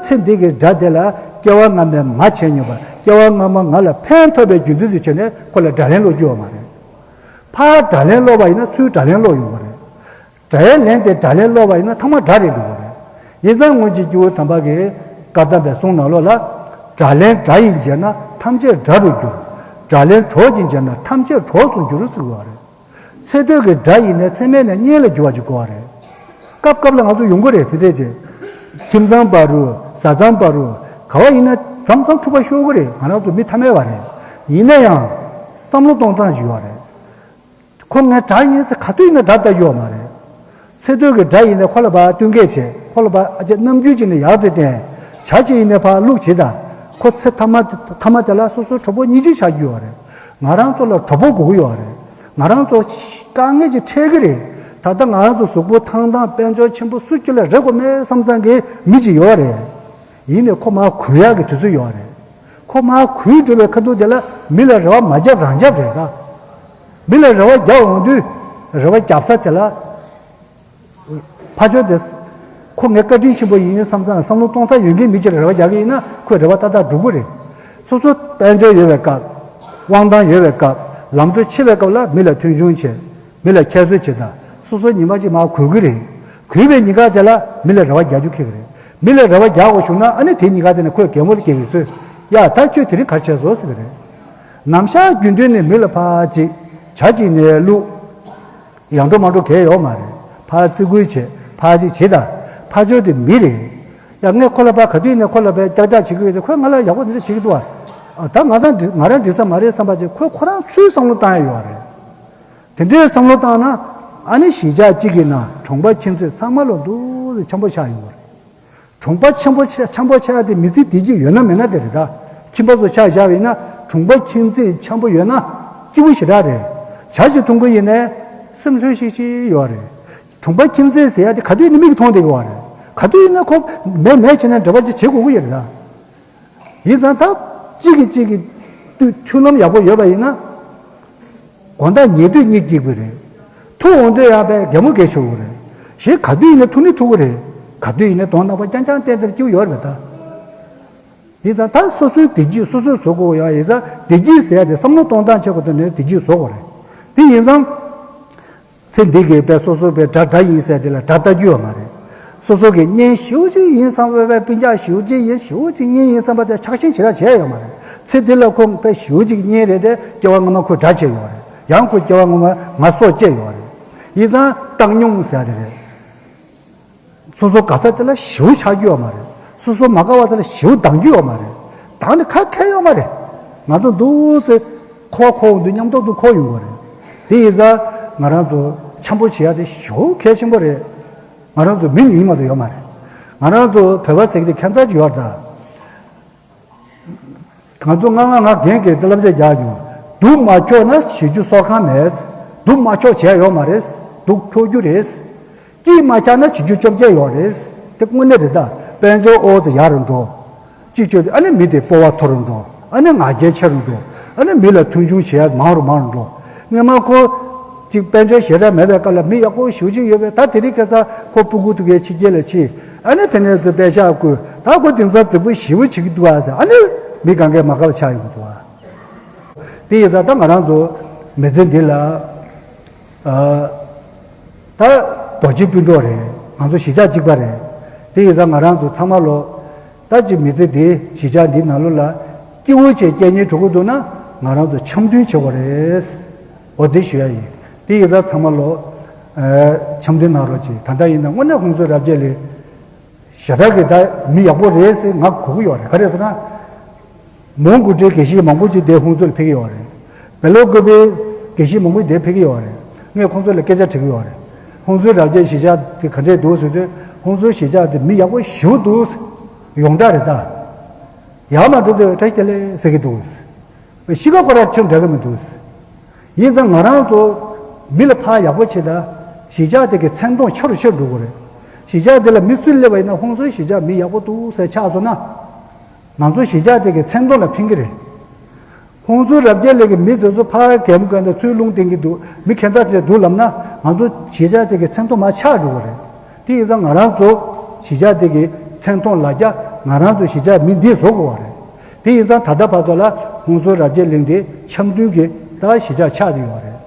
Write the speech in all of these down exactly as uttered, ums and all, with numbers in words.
ཚེ་འདི་གི་དགྲ་དེ་ལ་སྐྱེ་བ་སྔ་མའི་མ་བྱས་མྱོང་བ། སྐྱེ་བ་སྔ་མ་ང་ལ་ཕན་ཐོགས་པའི་རྒྱུ་མཚན་དུ་བྱས་ནས་ཁོ་ལ་དགྲ་ལན་སློག་རྒྱུ་ཡོད་མ་རེད། ཕར་དགྲ་ལན་སློག་པ་ཡིན་ན་ཚུར་དགྲ་ལན་སློག་ཡོང་གི་རེད། དགྲའི་ལན་དེ་དགྲ་ལན་སློག་པ་ཡིན་ན་ཐ་མ་དགྲ་རེད་འགྲོ་གི་རེད། ཡིན་ཙང་སྔོན་གྱི་སྐྱེས་བུ་དམ་པ་གིས་བཀའ་གདམས་པའི་གསུང་ནང་ལོགས་ལ། དགྲ་ལན་དགྲ་ཡིས་འཇལ་ན་ཐམས་ཅད་དགྲ་རུ་འགྱུར། དགྲ་ལན་གྲོགས་ཀྱིས་འཇལ་ན་ཐམས་ཅད་གྲོགས་སུ་འགྱུར་ཟེར་བ་རེད། ཚེ་སྟོད་ཀྱི་དགྲ་ཡིན་ནའི་ཚེ་སྨད་ནས་གཉེན་ལ་འགྱུར་བ་ཅིག་དགོས་པ་རེད། སྐབས་སྐབས་ལ་ང་ཚོ་ཡོང་གི་རེད་དེ་འདྲས་ཅིག་ཁྱིམ་ཚང་བར་རུ་བཟའ་ཚང་བར་རུ་ག་བ་ཡིན་ན་མཚམས་མཚམས་འཁྲུག་པ་ཤོར་གི་རེད། ང་རང་ཚོ་མི་ཐ་མལ་བ་རེད། ཡིན་ན་ཡང་བསམ་བློ་གཏོང་སྟངས་ཅིག་ཡོད་རེད། ཁོ་ངའི་དགྲ་ཡིན་ཟེར་ག་དུས་ཡིན་ན་དགྲ་ལྟ་རྒྱུ་ཡོད་མ་རེད། ཚེ་སྟོད་ཀྱི་དགྲ་ཡིན་ནའི་ཁོ་ལ་ཕར་བསྟུན་མཁས་བྱེད། ཁོ་ལ་ཕར་ཨ་ཅེ་རྣམ་འགྱུར་ཅིག་ནས་ཡག་ཙེ་བསྟན། བྱ་ཅིག་ཡིན་ནའི་ཕར་ལུག་བྱེད་དང་། ཁོ་ཚེ་ཐ་མ་ཐ་མ་དེ་ལ་སོ་སོའི་གྲོགས་པོ་སྙིང་རྗེ་ཆགས་རྒྱུ་ཡོད་རེད། ང་རང་ཚོ་ལ་གྲོགས་པོ་དགོས་ཀྱི་ཡོད་རེད། ང་རང་ཚོ་དཀའ་ངལ་ཅིག་འཕྲད་ཀྱི་རེད། ད་ལྟ་ང་རང་ཚོ་གཟུགས་པོ་ཐང་ཐང་དཔལ་འབྱོར་ཆེན་པོ་སུ་ཁྱོད་ལ་རེ་དགོས་མེད་བསམ་བསམ་གྱི་མི་ཅིག་ཡོད་རེད། ཡིན་ནའི་ཁོ་མར་གུས་ཡག་གི་དུས་ཚོད་ཡོད་རེད། ཁོ་མར་གུས་འགྲོ་བའི་ཁ་ཐུག་དེ་ལ་མི་ལ་རེ་བ་མ་བརྒྱབ་རང་བརྒྱབ་རེད་ད། མི་ལ་རེ་བ་རྒྱག་འོང་དུས། རེ་བ་རྒྱབ་ས་དེ་ལ། ཕར་ཕྱོགས་དེ། ཁོ་ངའི་བཀའ་དྲིན་ཆེན་པོ་ཡིན་བསམ་བསམ་བསམ་བློ་གཏོང་ས་ཡོད་མཁན་མི་གཅིག་ལ་རེ་བ་རྒྱག་གི་ཡིན་ན་ཁོས་རེ་བ་ཏག་ཏག་འགྲུབ་ཀྱི་རེད། སོ་སོ་དཔལ་འབྱོར་ཡོད་པའི་སྐབས། དབང་ཐང་ཡོད་པའི་སྐབས། ལམ་འགྲོ་ཆེ་བའི་སྐབས་ལ་མི་ལ་མཐོང་ཆུང་བྱེད། མི་ལ་ཁྱད་གསོད་བྱེད་དང་། སོ་སོ་ཉི་མ་གཅིག་མར་གུས་ཀྱི་རེད། གུས་པའི་ཉིན་ཀ་དེ་ལ་མི་ལ་རེ་བ་རྒྱག་རྒྱུ་ཁེལ་གྱི་རེད། མི་ལ་རེ་བ་རྒྱག་དགོས་བྱུང་ན་ཨ་ནི་དེ་ཉིན་ཀ་དེ་ནས་ཁོས་གད་མོ་ལ་སྐྱེལ་གྱི་ཚོད། ཡ་ད་ཁྱོད་དེ་རིང་ག་རེ་བྱས་སོང་ཟེར་གྱི་རེད། ནམ་ཞག་རྒྱུན་དུ་ནས་མི་ལ་ཕར་ཅིག་བྱ་གཅིག་ནས་བླུག་ཡང་འགྲོ་མ་འགྲོ་གལ་ཡོད་མ་རེད། ཕར་བརྩི་བཀུར་བྱེད། ཕར་ཅིག་བྱེད་དང་། ཕར་ཕྱོགས་དེ་མི་རེད། ཡ་ངས་ཁོ་ལ་ཕར་ག་དུས་ནས་ཁོ་ལ་ཕར་ཀྱག་ཀྱག་བྱེད་ཀྱི་ཡོད་དེ་ཁོས་ང་ལ་ཡག་པོ་འདི་འདྲ་བྱེད་ཀྱི་འདུག་ཨ། ད་ང་ཚང་འགྲིག་ང་རང་འགྲིག་ས་མ་རེད་བསམ་པ་ཅིག་ཁོས་ཁོ་རང་ཚོའི་བསམ་བློ་བཏང་ཡ་ཡོད་རེད། དེ་འདྲའི་བསམ་བློ་བཏང་ན་ཨ་ནི་གཞིས་ཆགས་གཅིག་གི་ནང་གྲོང་པ་ཁྱིམ་མཚེས་ཚང་མ་ལོ་འདུག་སེ་འཆམ་པོ་ཆགས་ཡོང་བ་རེད། གྲོང་པ་ཆེན་པོ་ཆེ་འཆམ་པོ་ཆགས་ཏེ་མི་ཚེ་བདེ་སྐྱིད་ཡོད་ན་མེད་ན་དེ་རེད་ད། ཁྱིམ་པ་ཚོ་ཆ་བཞག་པ་ཡིན་ན་གྲོང་པ་ཁྱིམ་མཚེས་འཆམ་པོ་ཡོད་ན་སྐྱིད་པོ་ཞེ་དྲག་རེད། བྱ་ཞིག་འཐུང་གི་ཡིན་ནའི་སེམས་ལྷོད་ཤིག་ཤིག་ཡོད་རེད། གྲོང་པ་ཁྱིམ་མཚེས་ཟེར་ཡ་དེ་ག་དུས་ཡིན་ན་མིག་གིས་མཐོང་བསྡད་ཀྱི་ཡོད་རེད། ག་དུས་ཡིན་ན་ཁོ་མེད་མེད་བྱས་ནས་འབྲེལ་བ་ཅིག་བྱེད་དགོས་ཀྱི་ཡོད་རེད་ད། ཡིན་ཙང་ད་གཅིག་གིས་གཅིག་གི་མཐུན་མཐུན་ལམ་ཡག་པོ་ཡོད་པ་ཡིན་ན། དགོང་དག་ཉལ་དུས་གཉིད་སྐྱིད་པོ་རེད། ཐུག་འོང་དུས་ཡང་པའི་གད་མོ་བགད་ཆོག་གི་རེད། གཞན་ག་དུས་ཡིན་ན་ཐུག་ནི་ཐུག་གི་རེད། ག་དུས་ཡིན་ན་གདོང་ནག་པོ་རྐྱང་རྐྱང་བསྟན་ཏེ་སྐྱིད་པོ་ཡོད་རེད་ད། ཡིན་ཙང་ད་སོ་སོའི་བདེ་སྐྱིད་སོ་སོས་བཟོ་དགོས་ཡ། ཡིན་ཙང་བདེ་སྐྱིད་ཟེར་ཡ་དེ་བསམ་བློ་གཏོང་སྟངས་བྱེད་དགོས་དོན་ནི་བདེ་སྐྱིད་བཟོ་དགོས་རེད། དེ་ཡིན་ཙང་། ཚེ་འདི་གི་དཔེ་སོ་སོ་དཔེ་དགྲ་དགྲ་ཡིན་ཟེར་དེ་ལ་དགྲ་ལྟ་རྒྱུ་ཡོད་མ་རེད། སོ་སོ་གི་གཉེན་ཞེ་པོ་ཅིག་ཡིན་བསམ་པའི་དཔེ་སྤུན་ཀྱག་ཞེ་པོ་ཅིག་ཡིན་ཞེ་པོ་ཅིག་གཉེན་ཡིན་བསམ་པ་དེ་ཆགས་ཞེན་བྱེད་ར་བྱས་ཡོད་མ་རེད། ཚེ་འདི་ལ་ཁོང་དཔེ་ཞེ་པོ་ཅིག་གཉེན་རེད་དེ་སྐྱེ་བ་སྔ་མ་ཁོ་དགྲ་བྱས་ཡོད་རེད། ཡང་ཁོ་སྐྱེ་བ་སྔ་མ་ང་སྲོག་བཅད་ཡོད་རེད། ཡིན་ཙང་བཏང་སྙོམས་ཟེར་དེ་རེད། སོ་སོ་དགའ་ས་དེ་ལ་ཞེ་པོ་ཆགས་རྒྱུ་ཡོད་མ་རེད། སོ་སོ་མ་དགའ་བ་དེ་ལ་ཞེ་པོ་སྡང་རྒྱུ་ཡོད་མ་རེད། སྡང་ནི་ཁ་ཁེལ་ཡོད་མ་རེད། ང་ཚོ་འདུག་སེ་འཁོར་བ་འཁོར་འོང་དུས་མཉམ་ཐོག་ཏུ་འཁོར་ཡོང་གི་རེད། དེ་ཡིན་ཙང་ང་རང་ཚོ་འཆམ་པོ་བྱེད་ཡ་དེ་ཞེ་པོ་གལ་ཆེན་པོ་རེད། ང་རང་ཚོ་མི་ཉུང་ཉུང་མ་གཏོགས་ཡོད་མ་རེད། ང་རང་ཚོ་བོད་པ་ཟེར་གྱི་དེ་ཁྱད་མཚར་ཅིག་ཡོད་རེད་ད། ང་ཚོ་ང་ང་ང་རྒན་གྱིས་དེ་བསླབ་བྱ་རྒྱག་མྱོང་། སྡུག་མ་ཁྱོག་ན་བྱེད་རྒྱུ་གསོལ་ཁང་མེད། སྡུག་མ་ཁྱོག་བྱས་ཡོད་མ་རེད། སྡུག་ཁྱོག་རྒྱུ་རེད། སྐྱིད་མ་ཆགས་ན་བྱེད་རྒྱུ་བཅོ་བརྒྱད་ཡོད་རེད། དེ་དངོས་གནས་རེད་ད། དཔལ་འབྱོར་ཨོ་ཙི་ཡག་རུ་འགྲོ། གཅིག་བཅོས་ཏེ་ཨ་ནི་མི་དེ་སྤོབས་པ་མཐོ་རུ་འགྲོ། ཨ་ནི་ང་རྒྱལ་ཆེ་རུ་འགྲོ། ཨ་ནི་མི་ལ་མཐོང་ཆུང་བྱེད་ཡ་མང་རུ་མང་རུ་འགྲོ། སྔོན་མ་ཁོ་གཅིག་དཔལ་འབྱོར་ཞེ་དྲག་མེད་པའི་སྐབས་ལ་མི་ཡག་པོ་ཞེ་པོ་ཅིག་ཡོད་པས། ད་དེ་རིང་ཁ་སང་ཁོ་སྤུ་གུ་དེ་གའི་ཕྱི་རྒྱལ་ལ་ཕྱིན། ཨ་ནི་ཕ་ནས་ཚུར་པེ་ཤག་བསྐུར། ད་ཁོ་དེང་སང་རྫིག་པོ་ཞེ་པོ་བྱེད་ཀྱི་འདུག་ཨ་ཟེར། ཨ་ནི་མི་གང་གས་མ་དགའ་བ་ཆགས་ཡོང་གི་འདུག་ཨ། དེ་ཡིན་ཙང་ད་ང་རང་ཚོ་མི་ཚེ་འདི་ལ། ཨ། ད་རྡོ་རྗེ་སྤུན་གྲོགས་རེད། ང་ཚོ་གཞིས་ཆགས་གཅིག་པ་རེད། དེ་ཡིན་ཙང་ང་རང་ཚོ་ཚང་མ་ལོ། ད་ཅིག་མི་ཚེ་འདི་གཞིས་ཆགས་འདི་ནང་ལོགས་ལ་སྐྱིད་པོ་བྱས་སྐྱེལ་སྙིང་འདོད་ཀྱི་འདུག་ན་ང་རང་ཚོ་འཆམ་མཐུན་བྱེད་དགོས་རེད། འོ་དེ་ཞུ་ཡ་ཡིན། དེ་ཡིན་ཙང་ཚང་མ་ལོ། ཨ། འཆམ་མཐུན་གནང་རོགས་གྱིས། ད་ལྟ་ཡིན་ན་དངོས་གནས་ཁོང་ཚོའི་རབ་རྒྱས་ལས། ཞེ་དྲག་གི་ད་མི་ཡག་པོ་རེད་ཟེར་ང་གོ་གི་ཡོད་རེད། ག་རེ་ཟེར་ན། མོན་གྷོ་འདྲའི་དགེ་བཤེས་མང་པོ་ཅིག་དེ་ཧུན་སུར་ལ་ཕེབས་ཀྱི་ཡོད་རེད། བེ་ལོ་ཀོ་པའི་དགེ་བཤེས་མང་པོ་དེ་ཕེབས་ཀྱི་ཡོད་རེད། ངས་ཁོང་ཚོ་ལ་སྐད་ཆ་དྲི་གི་ཡོད་རེད། ཧུན་སུར་རབ་རྒྱས་གཞིས་ཆགས་དེ་ག་འདྲས་འདུག་ཟེར་དུས་ཧུན་སུར་གཞིས་ཆགས་དེ་མི་ཡག་པོ་ཞེ་པོ་འདུག་ཡོངས་གྲགས་རེད་ད། ཡར་མར་འགྲོ་དུས་བཀྲ་ཤིས་བདེ་ལེགས་ཟེར་གྱི་འདུག་གཤིས་ཀ་ཁོ་རང་ཁྱོན་འདྲ་གི་མི་འདུག་ཡིན་ཙང་ང་རང་ཚོ་མི་ལ་ཕར་ཡག་པོ་བྱེད་ད། གཞིས་ཆགས་དེ་གི་མཚན་མཐོང་ཆེ་རུ་ཆེ་རུ་འགྲོ་གི་རེད། གཞིས་ཆགས་དེ་ལ་མི་སུ་སླེབས་པ་ཡིན་ན་ཧུན་སུར་གཞིས་ཆགས་མི་ཡག་པོ་འདུག་ཟེར་ཆགས་སོང་ན། ང་ཚོ་གཞིས་ཆགས་དེ་གི་མཚན་མཐོང་ལ་ཕན་གི་རེད། ཧུན་སུར་རབ་རྒྱས་ལས་ཀྱི་མི་དེ་ཚོ་ཕར་གད་མོ་བགད་ད་ཚུར་རླུང་བསྟན་གྱི་འདུག་མི་ཁྱད་མཚར་དེ་འདུག་ལབ་ན་ང་ཚོ་གཞིས་ཆགས་དེ་གི་མཚན་མཐོང་མར་ཆག་འགྲོ་གི་རེད། དེ་ཡིན་ཙང་ང་རང་ཚོ་གཞིས་ཆགས་དེ་གི་མཚན་མཐོང་ལ་རྒྱ་ ང་རང་ཚོ་གཞིས་ཆགས་མི་འདིས་བཟོ་དགོས་པ་རེད། དེ་ཡིན་ཙང་ད་ལྟ་བར་དུ་ལ་ཧོན་སུར་རབ་རྒྱས་གླིང་དེ་འཆམ་མཐུན་གྱི་ད་གཞིས་ཆགས་ཆགས་བསྡད་ཡོད་རེད།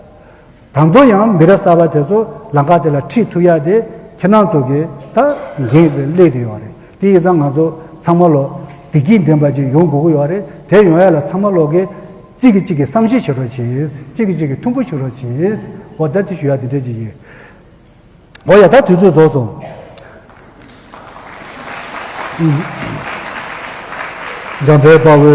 ད་དུང་ཡང་མི་རབས་གསར་པ་དེ་ཚོ་ལམ་ཁ་དེ་ལ་ཁྲིད་ཐུབ་ཡག་དེ་ཁྱེད་རང་ཚོ་གི་ད་འགན་དེ་སླེབས་བསྡད་ཡོད་རེད། དེ་ཡིན་ཙང་ང་ཚོ་ཚང་མ་ལོ་བདེ་སྐྱིད་ལྡན་པ་ཅིག་ཡོང་དགོས་ཀྱི་ཡོད་རེད། དེ་ཡོང་ཡག་ལ་ཚང་མ་ལོ་གི་གཅིག་གིས་གཅིག་གི་བསམ་ཤེས་བྱེད་རོགས་གྱིས། གཅིག་གིས་གཅིག་གི་མཐུན་པོ་བྱེད་རོགས་གྱིས། འོ་ད་དེ་ཞུ་ཡག་དེ་འདྲ་ཅིག་ཡིན། འོ་ཡ། ད་དུས་ཚོད་རྫོགས་སོང་། འཇམ་དཔལ་དཔའ་བོས།